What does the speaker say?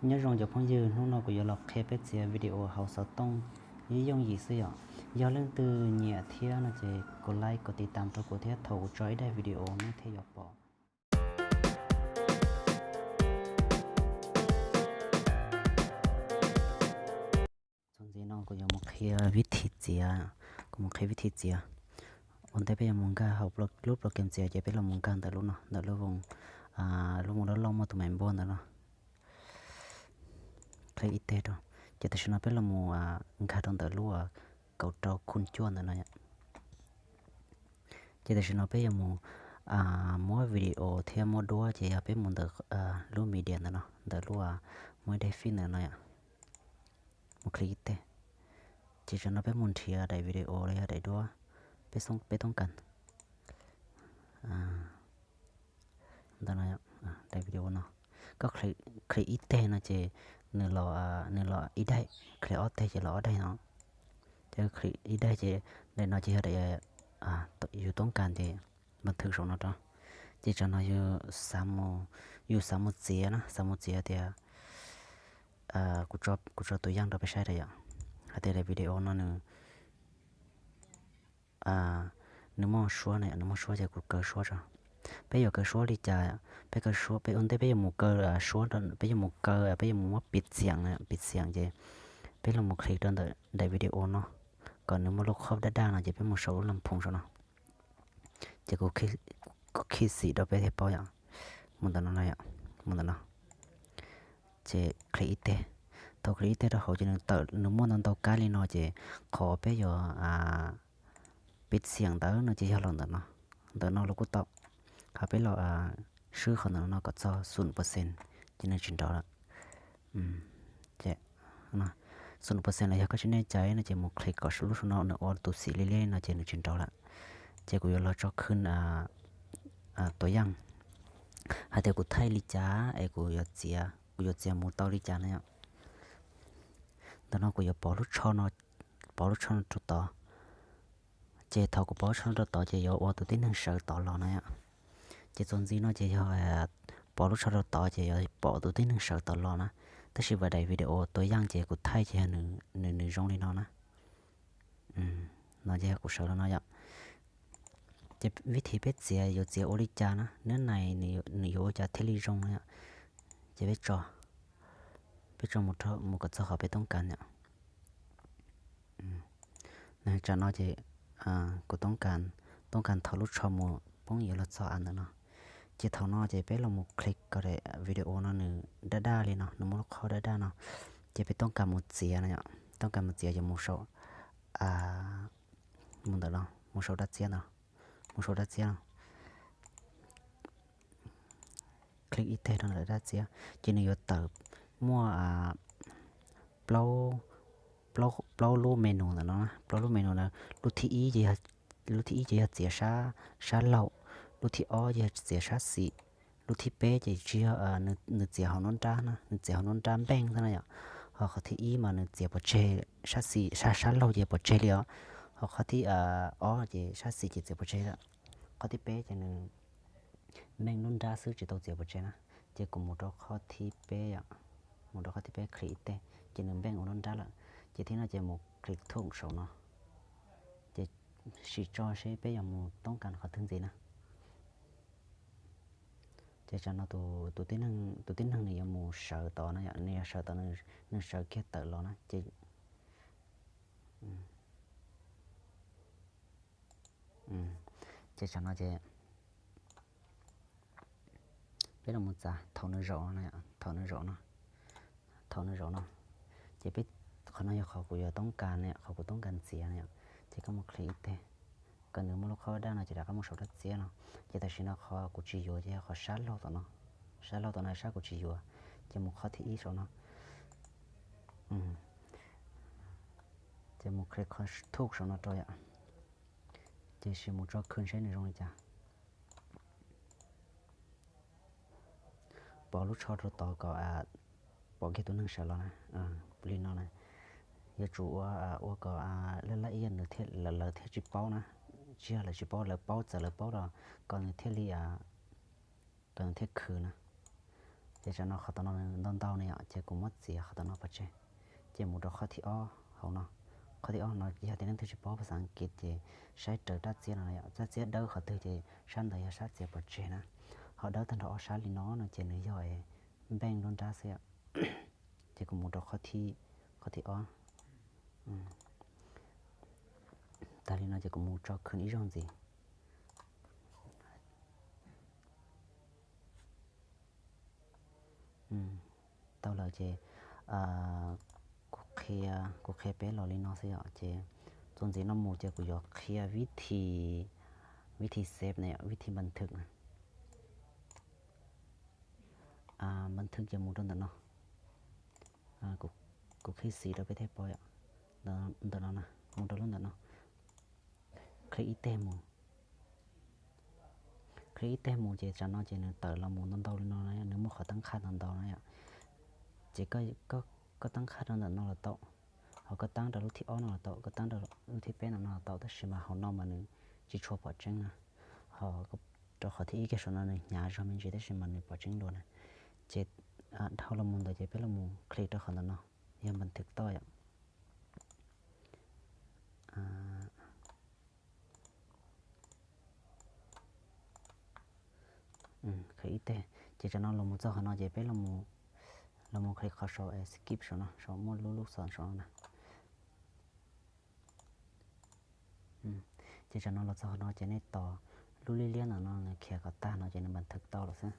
Nyob zoo cov phooj ywg, hnub no kuv yuav los qhia peb txiav video hauv xov tooj ib yooj yim xwb yom. Yog leej twg nyiam thiab no ces kuv like, kuv tiv tam rau kuv thiab, thaum kuv tso ib daim video nej thiaj yuav pom. Txuas ntxiv no kuv yuav mus qhia vib thi txiav, kuv mus qhia vib thi txiav. Ua ntej peb yuav mus nkag hauv lub program txiav ces peb los mus nkag ntawm lub no, ntawm lub voos, lub voos loj loj muaj tus me npua ntawm no. Click ib teg rau, ces tam sim no peb los mus nkag rau ntawm lub kaum rau khum cuaj ntawm no yom. Ces tam sim no peb yuav mus muab video thiab muab duab ces yog peb mus ntawm lub media ntawm no, ntawm lub muab daim fij ntawm no yom. Mus click ib teg, ces tam sim no peb mus nrhiav daim video los yog daim duab peb toob kas. Ntawm no, daim video no, koj click ib teg no ces nws los, nws los ib daim, click ob teg ces los ob daim no. Ces click ib daim ces daim no ces yog daim yus toob kas ces npaj thwm saum no rau. Ces tam sim no yus xav mus txiav na, xav mus txiav tias, kuv tso tus yaj rau peb saib rau yom, hais tias daim video no nws nws muaj suab na, nws muaj suab ces kuv kaw suab tso. Peb yuav kaw suab li cas? Peb kaw suab, peb ua ntej peb yuav mus kaw suab, peb yuav mus kaw, peb yuav mus muab piv xiam, piv xiam ces peb los mus click rau ntawm daim video no, kom nws muaj lub khob daj daj no ces peb mus saum lub laj phoom saum no. Ces kuv khij xim rau peb thiaj paub yom. Mus ntawm no, mus ntawm no, ces click ib teg. Thaum click ib teg rau hauv ces nws tawm, nws muaj ntau ntau kab li no ces qhov peb yuav piv xiam ntawd no ces yog los ntawm no, ntawm no los kuj tau. Ho peb los swb qhov ntawm no kom txog xoom percent ces nws tsis nrov lawm. Xoom percent los yog koj tsis nej cai no ces mus click kom lub saum no nws ua tus xim liab liab no ces nws tsis nrov lawm. Ces kuv yuav los tso khwb tua yaj hais tias kuv thaij li cas es kuv yuav txiav, kuv yuav txiav mus tau li cas na yom. Ntawm no kuv yuav pov lub tsho no, pov lub tsho no rau tod. Ces thaum kuv pov lub tsho no rau tod ces yuav ua tus tib neeg sawv tod los na yom. Ces txuas ntxiv no ces yog pov lub tsho rau tod ces yuav pom tus tib neeg sawv tod los na. Tab sis vas daim video tua yaj ces kuv thaij ces yog nws, nws zoo li no na. No ces yog kuv sawv los no yom. Ces vib thi peb txiav yuav txiav ua li cas na, neb nais nws yuav ua cas thiaj li zoo na yom. Ces peb tso, peb tso mus kom txog qhov peb toob kas yom. Tam no ces kuv toob kas, toob kas thaum lub tsho mus poob yuav los txog av ntawm no. Ces thaum no ces peb los mus click kom daim video no nws daj daj li no, nws muaj lub khob daj daj no. Ces peb toob kas mus txiav no, toob kas mus txiav ces mus saum, mus ntawm no, mus saum dab txiab no, mus saum dab txiab no. Click ib teg rau ntawm dab txiab ces nws yuav tawm muaj plaub lub menu ntawm no, plaub lub menu na. Lub thib ib ces, lub thib ib ces yog txiav sab laug, lub thib ob ces yog txiav sab xis, lub thib peb ces tsis yog, nws txiav hauv nruab nrab na, nws txiav hauv nruab nrab npeej xwb na yom. Ho qhov thib ib mas nws txiav pov tseg sab xis, sab laug ces pov tseg li os. Ho qhov thib ob ces sab xis ces txiav pov tseg lawm. Qhov thib peb ces nws npeej nruab nrab xwb tsis tau txiav pov tseg na. Ces kuv mus rau qhov thib peb yom, mus rau qhov thib peb click ib teg ces nws npeej ua nruab nrab lawm. Ces thib no ces mus click thum saum no, ces sim tso seb peb yuav mus toob kas qhov twg ntxiv na. Ces tam no tus tib neeg nws yuav mus sawv tod na yom, nws yuav sawv tod, nws sawv kiag tawm los na ces, ces tam no ces peb los mus txav thaum nws zaum no, thaum nws zaum no, thaum nws zaum no. Ces peb, qhov no yog qhov kuv yuav toob kas na, qhov kuv toob kas txiav na yom. Ces koj mus click ib teg, kom nws muaj lub khob daj no ces rov qab mus saum dab txiab no. Ces tam sim no qhov kuv tsis yuav ces yog qhov sab laug tom no, sab laug tom no sab kuv tsis yuav. Ces mus qhov thib ib saum no, ces mus click qhov thum saum no rau yom. Ces sim mus tso khwb seb nws zoo li cas. Pov lub tsho rau tod kom pom kiag tus neeg sawv los na, li no na. Yuav tsum ua, ua kom laj laj ib yam nws thiaj, lawv thiaj tsis paub na, tsis yog lawv tsis paub, lawv paub, txawm lawv paub los kom nws thiaj li, kom nws thiaj khwv na. Ces tsam no qhov tom no nws ntau ntau ne yom, ces kuv muab txiav qhov tom no pov tseg. Ces mus rau qhov thib ob hauv no. Qhov thib ob no yog tias leej twg tsis paub phas xas As kiv ces saib raws rab txiab no yom, rab txiab dawb qhov twg ces sab ntawd yog sab txiav pov tseg na. Ho dawb tag nrho ob sab li no no ces nws yog npeej lub nrab xwb yom. Ces kuv mus rau qhov thib, qhov thib ob. Tag li no ces kuv mus tso khwv ib zaug ntxiv. Tau lawm ces kuv qhia, kuv qhia peb los li no xwb yom. Ces txuas ntxiv no mus ces kuv yuav qhia vib thi, vib thi save na yom, vib thi npas thwm na. Npas thwm ces mus rau ntawm no. Kuv qhib xis rau peb thiaj pom yom. Ntawm no na, mus rau lub ntawm no, click ib teg mus. Click ib teg mus ces tsam no ces nws tawm los mus ntau ntau li no na, nws muaj qhov tab qhaj ntau ntau na yom. Ces koj tab qhaj rau ntawm no los tau, ho koj tab rau lub thib ob no los tau, koj tab rau lub thib peb no no los tau, tab sis mas hauv no mas nws tsis tshua pom tseeb na. Ho rau qhov thib ib kiag saum no nws hnyav zog me ntsis tab sis mas nws pom tseeb dua na. Ces dhau los mus ntawd ces peb los mus click rau qhov ntawm no, yog npas thwm toj yom. Qhib ib teg, ces tsam no los mus txog qhov no ces peb los mus click qhov saum skip saum no, saum muaj lub lub xom saum no na. Ces tsam no los txog qhov no ces nej tos lub liab liab ntawm no nws khiav kom tag no ces nws npas thwm tau lawm xwb.